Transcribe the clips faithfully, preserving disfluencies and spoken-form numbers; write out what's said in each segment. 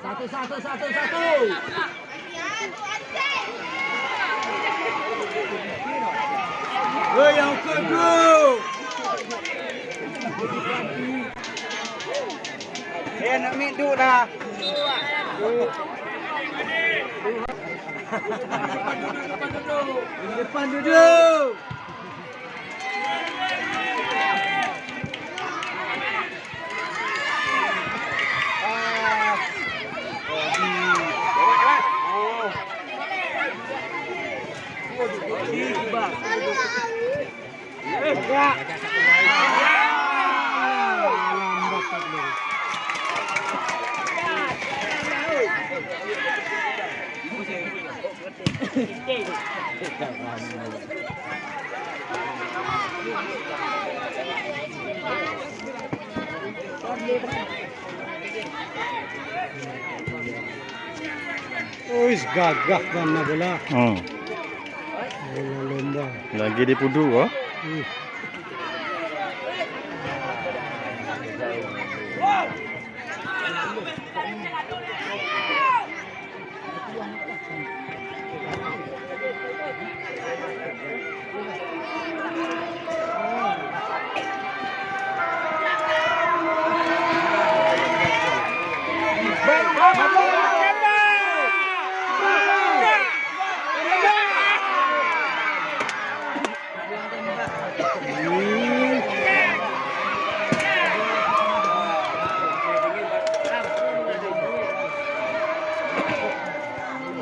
Satu, satu, satu, satu. Hei, nyang keudua. Eh, nak mit duek dah. Depan duduk. Uish, gagah kan bola. Hmm. Bola lomba. Lagi di pudu, oh. Hmm.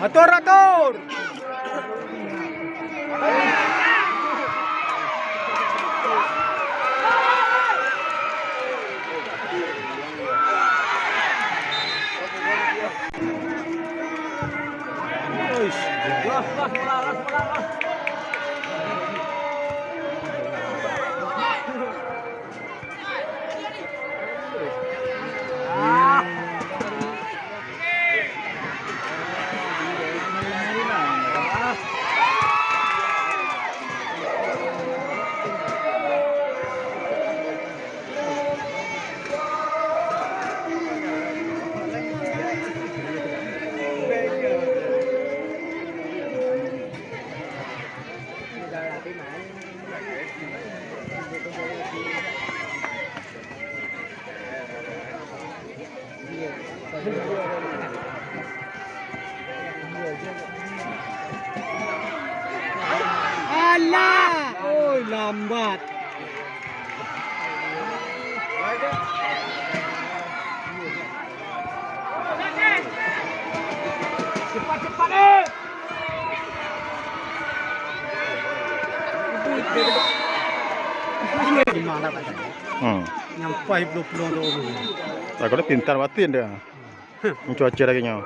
Atur, atur. Alah! Oi, lambat. Cepat, cepat, eh! Hmm. Nyampai puluh-puluh tu. Tak kena pintar batin dia. Cuaca lagi nyoe.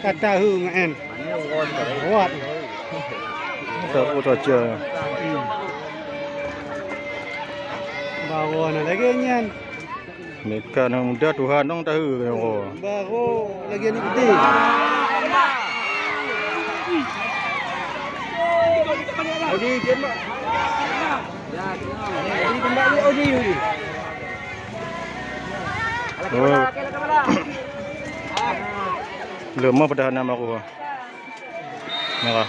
Ka tahu ngan. Kuat. Tak, oh, tak, ya. Hmm. Baru na lagèe nyan. Neka aneuk muda Tuhan dong tahu. Baru lagèe aneuk gede. Odi, dia mak. Odi, tembak dia, Odi, Odi. Oh. Lemah padahal nama aku. Merah.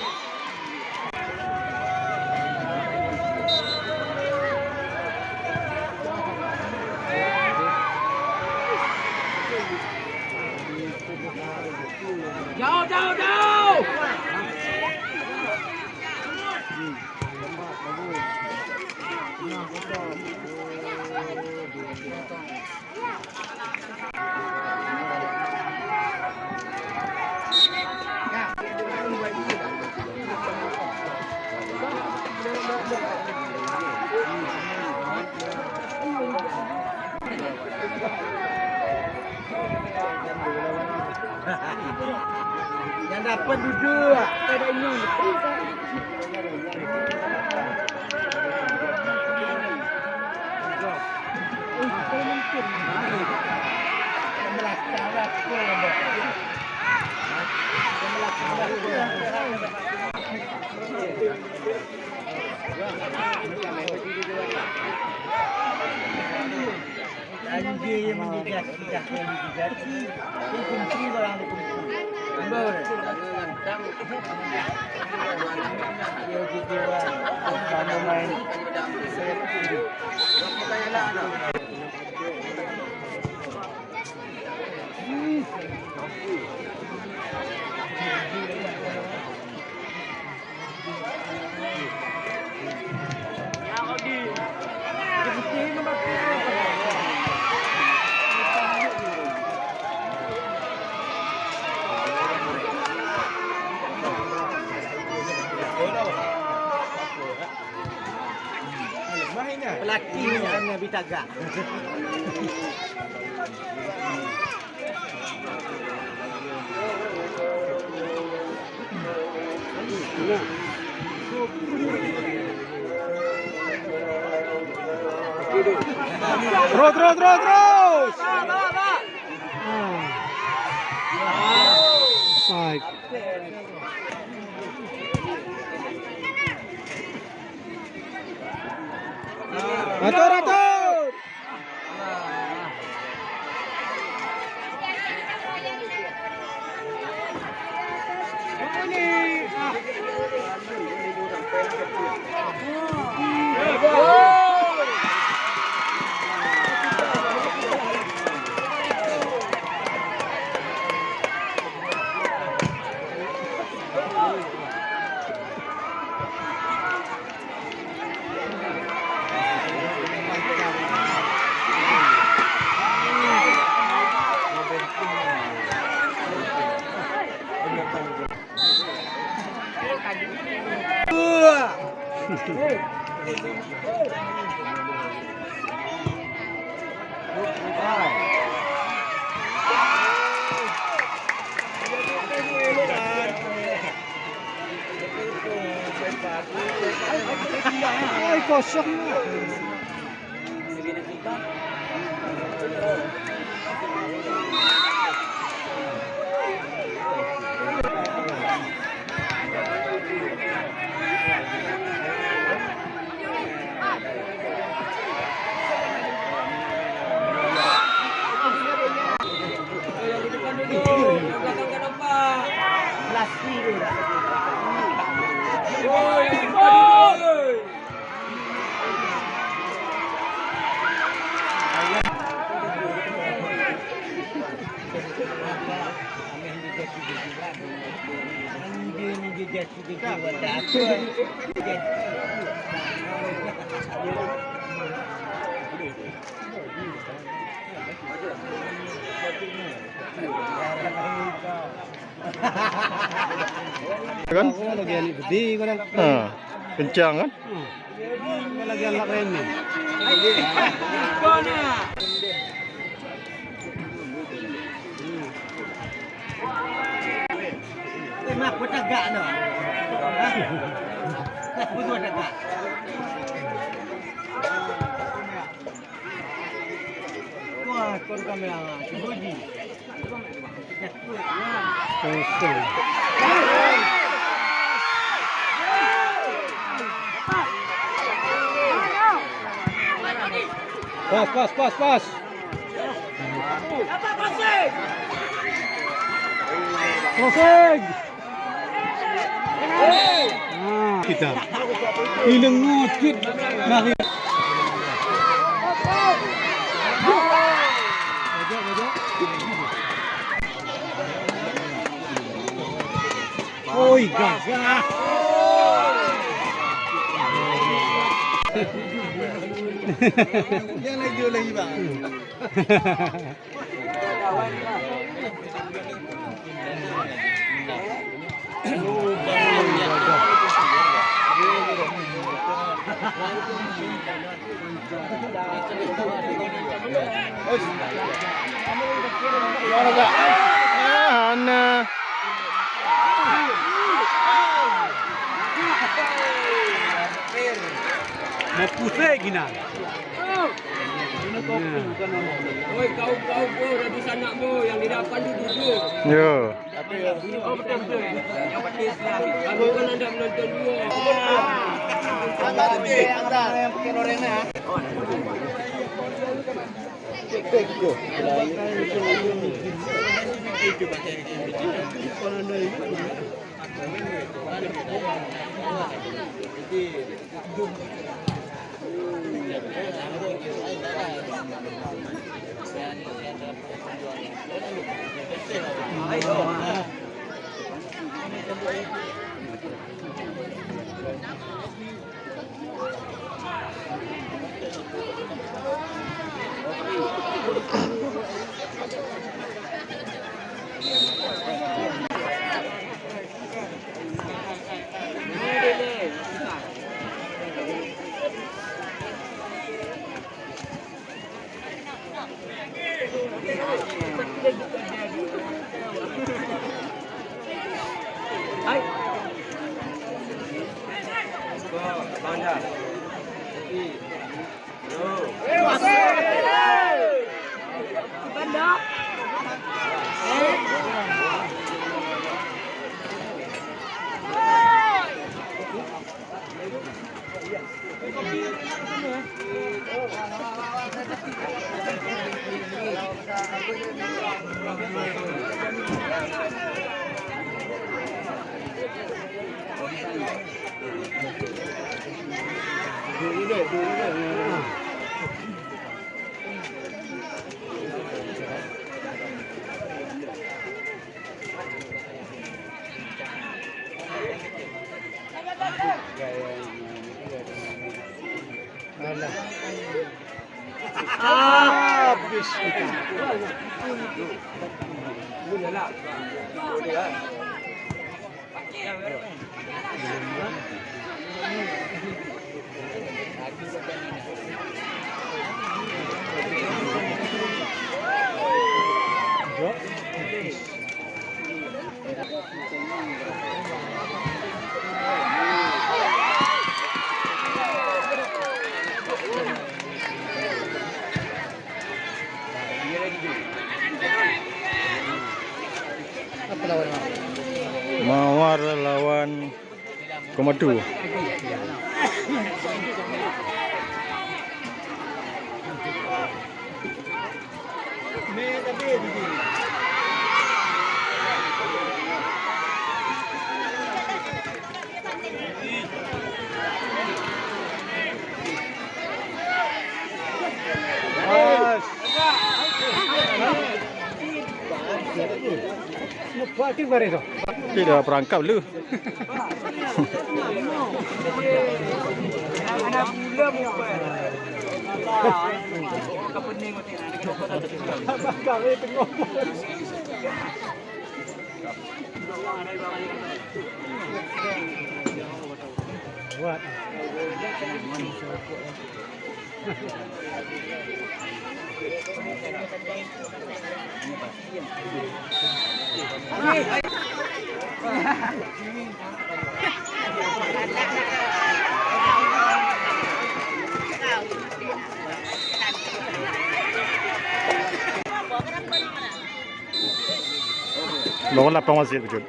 Jauh, jauh, jauh! Yang dapat duduk, tak ada ini. Anjing yang menjadi, dah yang menjadi, dia kunci barang dia kunci. Ambil. Dia gitu, kamu main. Pelatih ni hanya bitagak. Terus, terus, terus, terus. Offside. Atur, atur. Ai, kosong. Kan? Oh, lagi aneuk gede kan? Ha, kencang kan? Hmm. Lagi anak remeh. Nah, beutagak noh. Nah, beutagak. Wah, kon kamera. Kosong. Pas, pas, pas, pas. Crossing. Ah, kita. Ileung ngot cit. Nah, Oi, gagah. Jangan laju lagi, Bang. Ah, hana. Mau pusing gina. Oi, kaum-kaum, bro, dah bisa nak, bro, yang di depan tu duduk. Ya. Alah. Habis kita. Mawar lawan Komatu. Tidak perangkap lu. Bangun lapang masjid betul.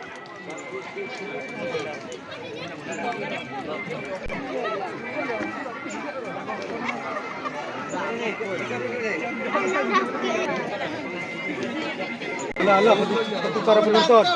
Alah, alah, bertukar penonton.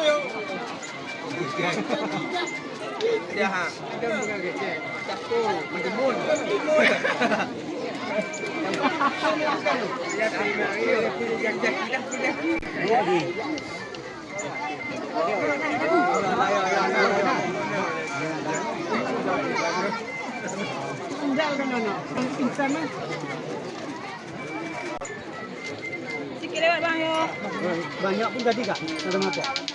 Sikit lewat, Bang, yo. Banyak pun tadi, Kak. Ada apa?